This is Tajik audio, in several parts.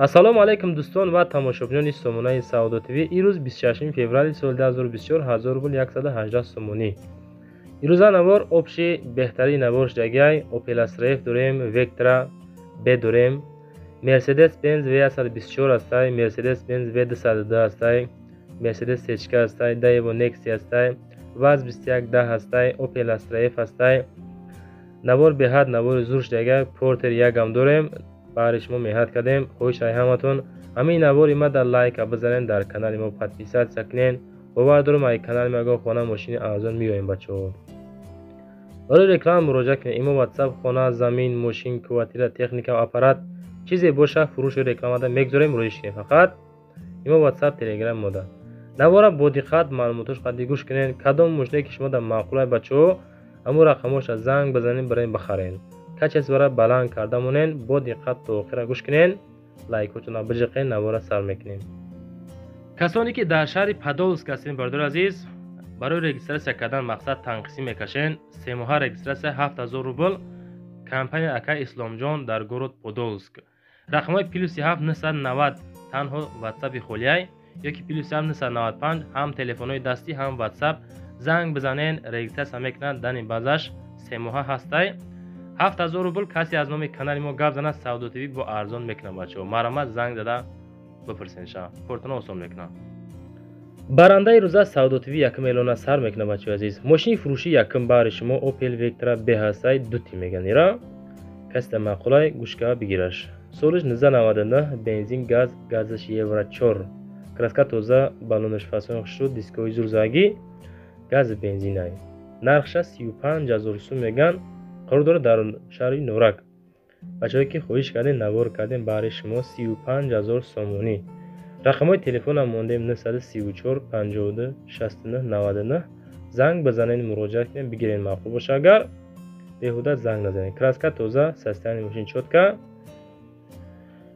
Ассалому алайкум дӯстон ва тамошобинони сомонаи Савдо ТВ. Ирӯз 26 феврали соли 2024, 1000 рубл 118 сомонӣ. Ирӯза навор общий беҳтарин навор шудагиай. Opel Astra F дорем, Vectra B дорем, Mercedes-Benz V124 ҳастай, Mercedes-Benz V202 ҳастай, Mercedes C ҳастай, Daewoo Nexia ҳастай, ВАЗ 2110 ҳастай, Opel Astra F ҳастай. Навор беҳад навори зур шудагиай. Porter 1 ҳам дорем. Баҳри шумо меҳнат кардем. Хоҳиш ай ҳаматон ҳамин навори ма дар лайка бизанен, дар канали мо подписаться кунен. Бовар дорам ай канали ма ягон хона, мошини арзон меоем бачаҳо. Барои реклама муроҷиат кунед. Имо, WhatsApp, хона, замин, мошин, квартира, техника, аппарат, чизе боша фурӯши рекламада мегузорем, муроҷиат кунед. Фақат имо, WhatsApp, Telegram мода. Навора бо диққат маълумотош қадди гӯш кунед. Кадом мошине ки шумо дар маъқулай бачаҳо, ҳамун рақамоша занг бизанед, барои бихаред. Качествора баланд карда монен, бо диққат то охира гӯш кунен, лайкотонро биҷиқен, навора сар мекунем. Касоне ки дар шаҳри Подолск ҳастен, бародари азиз, барои регистрация кардан мақсад танқисӣ мекашен. Семоҳа регистрация 7000 рубл. Компания акай Исломҷон дар город Подолск. Рақамҳои плюси 7 990 танҳо ватсапи холияй ёки плюси 7 995 ҳам телефонҳои дастӣ, ҳам ватсап. Занг бизанен, регистрация мекунад, дани базаш семоҳа ҳастай. 7000 рубл. Касе аз номи канали мо гап занад, Савдо ТВ бо арзон мекунад бачаҳо. Марҳамат, занг зада бипурсен, ша кортона осон мекунад. Барандаи рӯза Савдо ТВ якум эълона сар мекунад бачаҳои азиз. Мошини фурӯши якум баҳри шумо Opel Vectra B ҳастай, дути меган ира. Касе дар маъқулай гӯшка бигираш. Солиш 1999, бензин, газ, газаш евро 4. Краска тоза, баллонаш фасон хушрӯ, дискои зурзагӣ, гази бензинай. Нархша 35 000 сум меган. Қарор дорад дар шаҳри Норак. Бачаҳое ки хоҳиш кардем, навор кардем баҳри шумо, 35 000 сомонӣ. Рақамҳои телефонам мондем: 934 52 69 99. Занг бизанед, муроҷиат кунед, бигиред, маъқул боша агар. Беҳуда занг назанед. Краска тоза, состояние мошин чётко.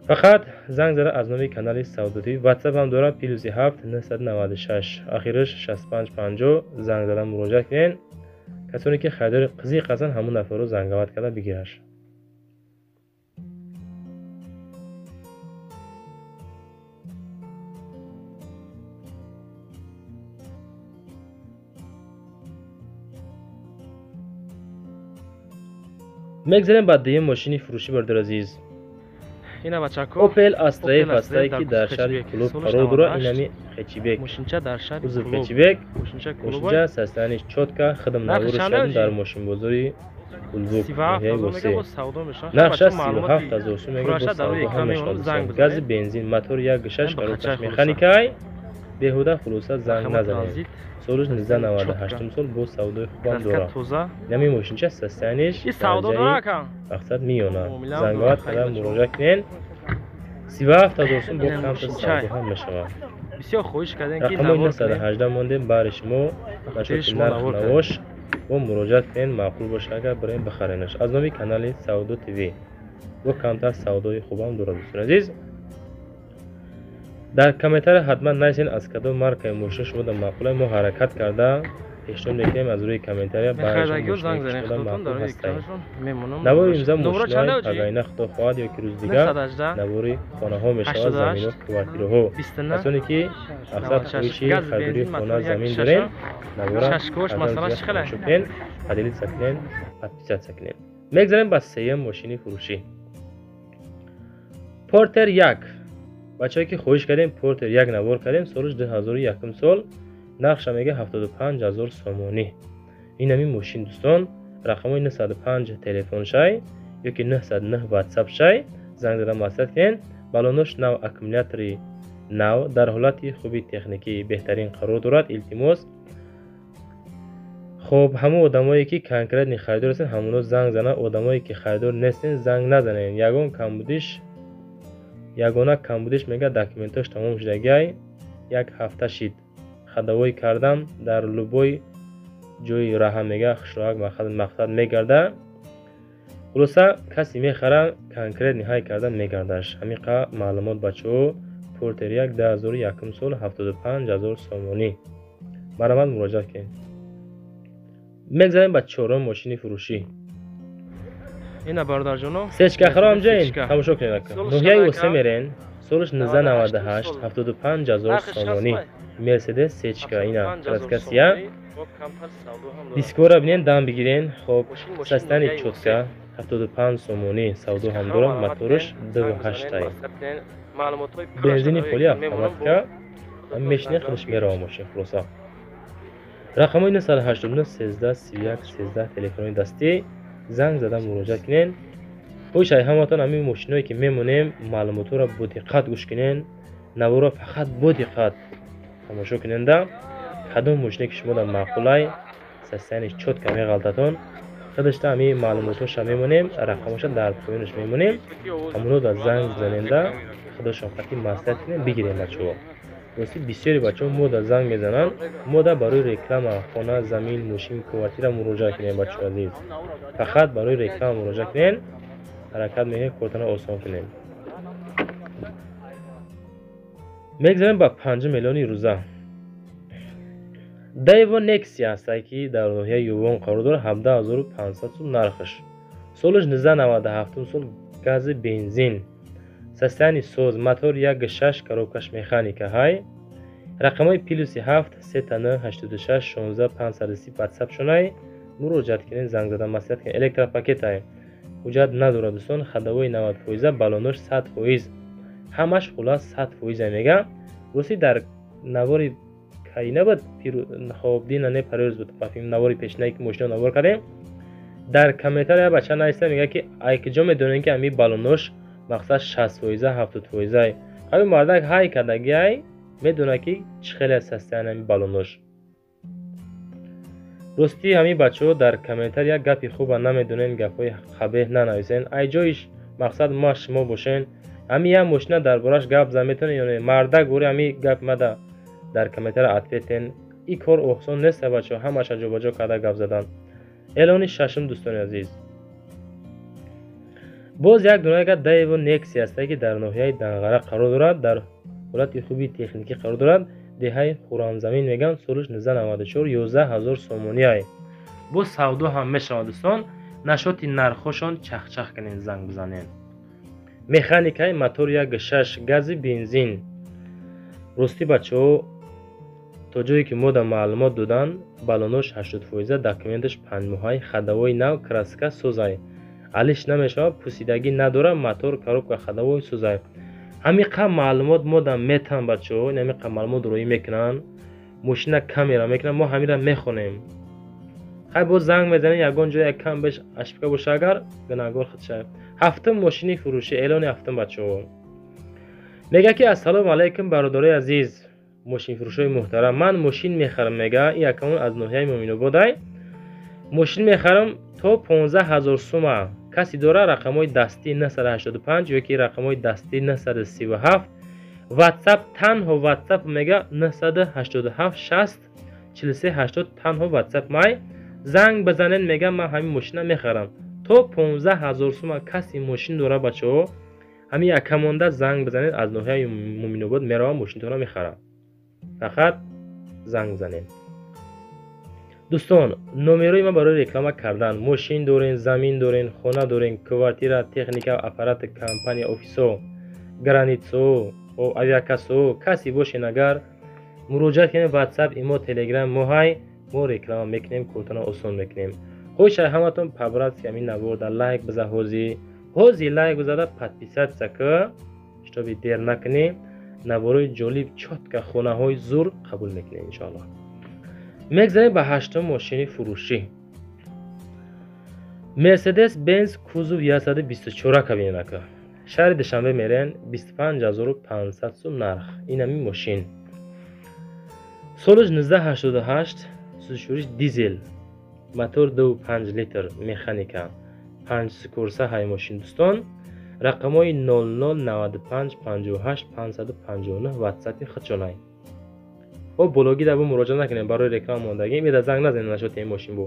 Фақат занг зада аз номи канали Савдо ТВ. WhatsApp ҳам дорад: плюси 7 996, ахираш 65 50. Занг зада муроҷиат кунед. Касоне ки харидори қизиқ ҳастанд, ҳамун нафарро занговат карда бигираш. Мегзарем ба дуюм мошини фурӯшӣ, бародари азиз. Ина бачако. Opel Astra F ҳастае, ки дар шаҳри Клуб қарор дорад. Инами хэтчбек. Мошинча дар шаҳри Кузов Клуб. Хэтчбек. Мошинча Клуб. Мошинча состояние чётко, хидм Нархи навориш чанд кардем аҷи? дар мошинбозори Кулбук, 37 000 ноҳияи мега Восеъ. боз савдо мешавад. Нархша Бачаҳо, маълумоти 37 000 сум мега, фурӯша боз дар рӯи савдо ҳам экран мешавад. мемонад, занг дӯстон. Гази бизанед. бензин, мотор 1.6, Ин ба коробкаш хачай хулоса. механикай. Беҳуда хулоса занг Рақами назанед. транзит. Солиш Чётко. 1998 сол, боз савдои хубам Краска дорад. тоза. Инами мошинча состояниеш И савдо дора дараҷаи ака? мақсад миёна. Муомила ҳам Занговат дора, карда хай, бачаҳо. муроҷиат кунед. 37 000 сум бо Ина камтар мошинчай. савдо ҳам мешавад. Бисёр хоҳиш кардем ки Рақамҳои навор кунем. 918 мондем баҳри шумо. Хотири Нашоти шумо нарх навор кардем. навош бо муроҷиат кунед, маъқул боша агар, барем бихаренаш. Аз номи канали Савдо ТВ бо камтар савдои хубам дорад, дӯстони азиз. Дар комментария ҳатман нависен, аз кадом маркаи мошин шумо дар маъқулай, мо ҳаракат карда пешниҳод мекунем аз рӯи комментария баҳри шумо Мехаридагиҳо мошине занг ки занед шумо дар худотон маъқул дар рӯи ҳастед. экранашон мемонам. Навори имза Номро чанд мошинаи аҷи? пагайна, худо хоҳад, ё ки рӯзи дигар 918 навори хонаҳо мешавад, 88 замино, квартираҳо. 29 Касоне ки мақсад 96. хоҳиши Газ, харидории бензин, хона, мотор, як замин шаша. дорем, навора Шашкош, ҳатман масалан, зиёд чӣ хеле? тамошо кунед, поделиться кунед, подписаться кунед. Мегзарем ба сеюм мошини фурӯшӣ. Портер 1. Бачаҳое ки хоҳиш кардем, Портер 1 навор кардем, солиш 2001 сол, нархша мега 75 000 сомонӣ. Ин ҳамин мошин дӯстон, рақамҳои 905 телефон шай ёки 909 WhatsApp шай, занг зада маслиҳат кунед. Балонош нав, аккумулятори нав, дар ҳолати хуби техникӣ беҳтарин қарор дорад. Илтимос, хоб, ҳамон одамое ки конкретный харидор ҳастен, ҳамоно занг зананд. Одамое ки харидор нестен, занг назанед. Ягон камбудиш, ягона камбудиш мега документош тамом шудагиай, як ҳафта шид ходовой кардам, дар любой ҷои раҳа мега хушроҳак мақсад мегарда. Хулоса, касе мехара, конкретный ҳай карда мегардаш. Ҳамин қа маълумот бачаҳо. Портер 1, 2001 сол, 75 000 сомонӣ. Марҳамат, муроҷиат кунед. Мегзарем ба чорум мошини фурӯшӣ. Ина бародарҷоно. Сечка хиро ҳамҷаин Сечка. тамошо кунед ака. Солиш Ноҳияи чанд Осе ака? мерен. Солаш 1998, 75 000 сомонӣ. Мерседес сечка, ина краска сия. Дискора бинен, дам бигирен. Хоб, состояние чётко, 75 сомонӣ, савдо ҳам дорад, мотораш 2,8-тай. Бензини холи, автоматика, мешине, худаш мерава мошин. Хулоса, рақамҳои 989 13 31 13 телефони дастӣ, занг зада муроҷиат кунен. Хоҳишай ҳаматон, ҳамин мошиное ки мемонем, маълумотҳоро бо диққат гӯш кунен, наворо фақат бо диққат тамошо куненда. Кадом мошине ки шумо дар маъқулай, состояние чётко меғалтатон, худашта ҳамин маълумотҳоша мемонем, рақамоша дар поёнаш мемонем, ҳамоно дар занг заненда, худошон қатъи маслиҳат кунем, бигирем. Бачаҳо, рости, бисёри бачаҳо мода занг мезананд, мода барои реклама хона, замин, мошин, квартира муроҷиат кунем. Бачаҳо азиз, фақат барои реклама муроҷиат кунем, ҳаракат мекунем кортана осон кунем. Мегзарем ба панҷум эълони рӯза. Дэво Нексия ҳастае, ки дар ноҳияи Ювон қарор дорад, 17 500 сум нархаш. Солаш 1997 сол, гази бензин, состояние соз, мотор 1,6, коробкаш механика ҳай. Рақамҳои плюси 7 сета 9 86 16 530 ватсап шунай, муроҷиат кунед, занг зада маслиҳат кунед. Электропакетай, ҳуҷҷат надорад, дӯстон, ходовой 90%, баллонош 100%, ҳамаш хулас 100% мега. Рости, дар навори кай набуд, хоб, дина не, парёз буд, навори пешинае ки мошино навор кардем, дар комментария бача нависта, мега ки ай куҷо медонем, ки ҳамин баллонош мақсад 60%, 70%? Ҳамин мардак ҳай кардагиай, медонад, ки чӣ хеле состояние ҳамин баллонош. Ростӣ, ҳамин бачаҳо дар комментария гапи хуба намедонен, гапҳои қабеҳ нанависен. Ай ҷоиш мақсад ма шумо бошен, ҳамин як мошина дар бораш гап зан метавонед ё не? Мардак гӯри ҳамин гап мада дар комментария ответен. Ин кор осон нест, бачаҳо, ҳамаша ҷобаҷо карда гап задан. Эълони шашум, дӯстони азиз, боз як дунага Дэво Нексия ҳастае, ки дар ноҳияи Данғара қарор дорад, дар ҳолати хуби техникӣ қарор дорад, деҳаи Хӯрамзамин мегӯянд. Солаш 1994, 11 000 сомониай. Боз савдо ҳам мешавад, дӯстон. Нашоти нархҳошон чахчах кунед, занг бизанед. Механикаи, мотор 1,6, гази бензин. Ростӣ, бачаҳо, то ҷое ки мода маълумот доданд, баллонош 80%, документаш панҷмоҳаи, ходовой нав, краска созай, алиш намешавад, пусидагӣ надорад, мотор, коробка, ходовой созай. Ҳамин қа маълумот мода метаҳанд, бачаҳо, ҳамин қа маълумот роӣ мекунанд, мошина камера мекунанд, мо ҳаминра мехонем. Хай, боз занг мезанем, ягон ҷое як кам беш ошибка боша агар, гунаҳгор худша. Ҳафтум мошини фурӯшӣ, эълони ҳафтум, бачаҳо. Мега ки ассалому алайкум, бародарои азиз, мошинфурӯшои муҳтарам, ман мошин мехарам, мега ин якамон аз ноҳияи Муъминободай. Мошин мехарам то 15 000 сума, касе дора, рақамҳои дастӣ 985 ё ки рақамҳои дастӣ 937, ватсап, танҳо ватсап, мега 987 60 43 80, танҳо ватсап май, занг бизанед. Мега ман ҳамин мошина мехарам то 15 000 сума, касе мошин дора, бачаҳо, ҳамин якамонда занг бизанед, аз ноҳияи Муъминобод меравам, мошинтонро мехарам, фақат занг бизанед. Дӯстон, номерои ман барои реклама кардан: мошин дорен, замин дорен, хона дорен, квартира, техника, аппарати компания, офисо, границао, авиакассао, касе бошен агар, муроҷиат кунед, ватсап, имо, телеграм мо ҳай, мо реклама мекунем, кортона осон мекунем. Хоҳишай ҳаматон, по-братски ҳамин наворда лайк биза, ҳози ҳози лайк бизада, подписаться ка, чтобы дер накунӣ. Наворои ҷолиб, чётко, хонаҳои зур қабул мекунем, иншоаллоҳ. Мегзарем ба ҳаштум мошини фурӯшӣ. Мерседес Бенз кузов 124 кабинака, шаҳри Душанбе мерен, 25 500 сум нарх. Ин ҳамин мошин солаш 1988, сӯзишвориш дизел, мотор 2,5 литр, механика, панҷ скоростя ҳай мошин. Дӯстон, рақамҳои 00 95 58 559 ватсапи худшонай. Бо бологӣ дар бо муроҷиат накунем, барои реклама мондагӣ меда занг назанем нашоти ин мошин бо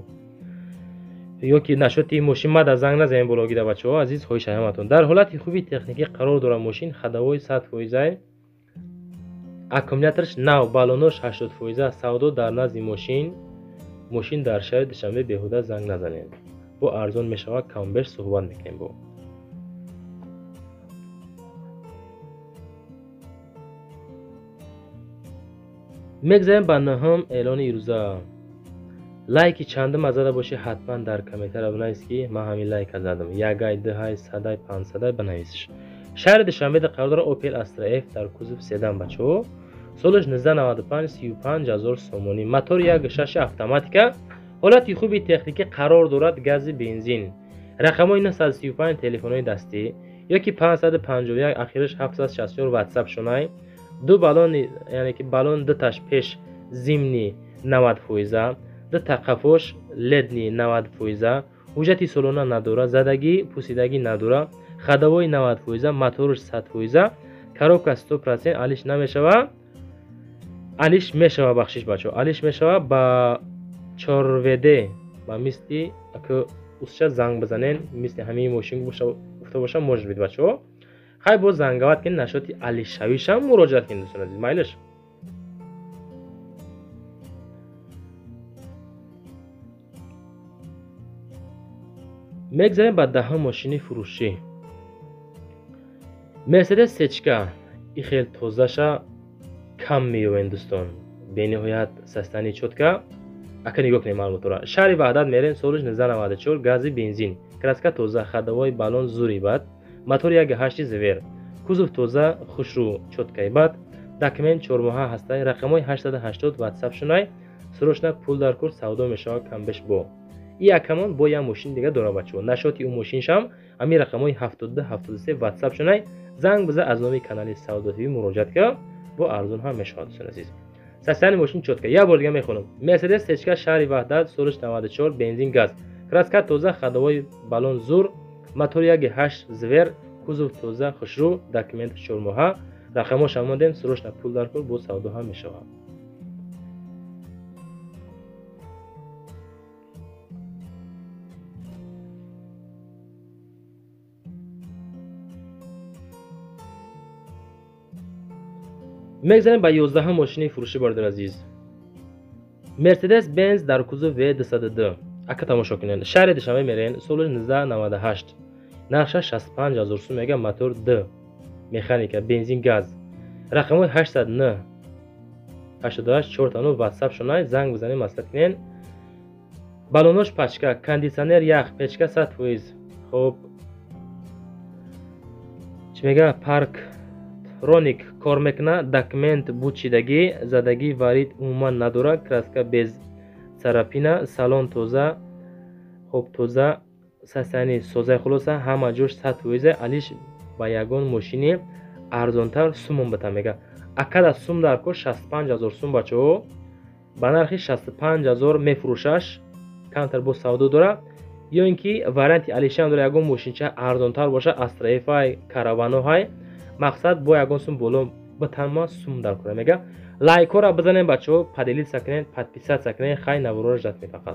ёки нашоти ин мошин мада занг назанем бологӣ да. Бачаҳо азиз, хоҳиш ҳаматон, дар ҳолати хуби техникӣ қарор дорад мошин, ходовой 100%, аккумулятораш нав, баллонош 80%, савдо дар назди мошин. Мошин дар шаҳри Душанбе, беҳуда занг назанем, бо арзон мешавад, камбеш суҳбат мекунем. Бо Мегзарем ба нӯҳум эълони ирӯза. Лайки чандум зада бошӣ, ҳатман дар комментария бинавис, ки ман ҳамин лайка задам. Ягай, дуҳай, садай, панҷсадай бинависш. Шаҳри Душанбеда қарор дорад Opel Astra F дар кузов седан бачаҳо. Солаш 1995, 35 000 сомонӣ. Мотор 1.6 автоматика. Ҳолати хуби техникӣ қарор дорад, гази бензин. Рақамҳои 935 телефонҳои дастӣ ёки 551 ахираш 764 WhatsApp шунай. Ду баллони, яъне ки баллон дуташ пеш зимний 90 фоиза, дута қафош летний 90 фоиза, ҳуҷҷати солона надора, задагӣ пусидагӣ надора, ходовой 90 фоиза, моторш 100 фоиза, коробка 100%, алиш намешава, алиш мешава, бахшиш бачаҳо, алиш мешава ба 4WD ба мисли ака усча занг бизанен, мисли ҳамин мошин гуфта бошам, может быть бачаҳо. Хай боз зангават кунед, нашоти алишшавишам муроҷиат кунед, дӯстони азиз, майлиш. Мегзарем ба даҳум мошини фурӯшӣ. Мерседес сечка и хел тозаша кам меёвем, дӯстон. Бениҳоят состояние чётко. Ака нигоҳ кунед маълумотро. Шаҳри Ваҳдат мерем, солиш 1994, гази бензин, краска тоза, ходовой баллон зури бад, мотор 1.8 звер, кузов тоза, хушрӯ, чёткаи бад, документ чормоҳа ҳастай, рақамҳои 880 WhatsApp шунай, срочно пул дар кор, савдо мешавад камбеш бо. И якамон бо як мошини дига дора бачаҳо. Нашоти ӯ мошиншам ҳамин рақамҳои 72 73 WhatsApp шунай, занг биза, аз номи канали Савдо ТВ муроҷиат ка, бо арзон ҳам мешавад, дӯстони азиз. Состояние мошин чётко. Як бор дига мехонам. Мерседес сечка, шаҳри Ваҳдат, солиш 94, бензин газ. Краска тоза, ходовой баллон зур, мотор 1.8 звер, кузов тоза, хушрӯ, документ чормоҳа, рақамҳоша мондем, срочно пул дар кор, бо савдо ҳам мешавад. Мегзарем ба 11-ум мошини фурӯшӣ, бародари азиз. Мерседес Бенз дар кузов В202. Ака тамошо кунед. Шаҳри Душанбе мерен, соли 1998. Нархша 65 ҳазор сум мега, мотор Д. Механика, бензин газ. Рақамҳои 809 88 4 WhatsApp шунай, занг бизанед, маслиҳат кунед. Баллонош пачка, кондитсионер ях, печка 100%. Хоб чӣ мега? Парктроник кор мекунад, документ бучидагӣ, задагӣ варид умуман надорад, краска без царапина, салон тоза, хоб тоза, состояние созаи, хулоса ҳама ҷош 100%, алиш ба ягон мошини арзонтар сумон бита мега. Акада сум дар кор 65 ҳазор сум бачаҳо, ба нархи 65 ҳазор мефурӯшаш, камтар бо савдо дора, ё ин ки варианти алишам дора, ягон мошинча арзонтар боша, Астра Ф-ай, Караваноҳай, мақсад бо ягон сум боло битанма сум дар кора мега. Лайкҳоро бизанем бачаҳо, поделиться кунед, подписаться кунед, хай наворро ждать мефақат.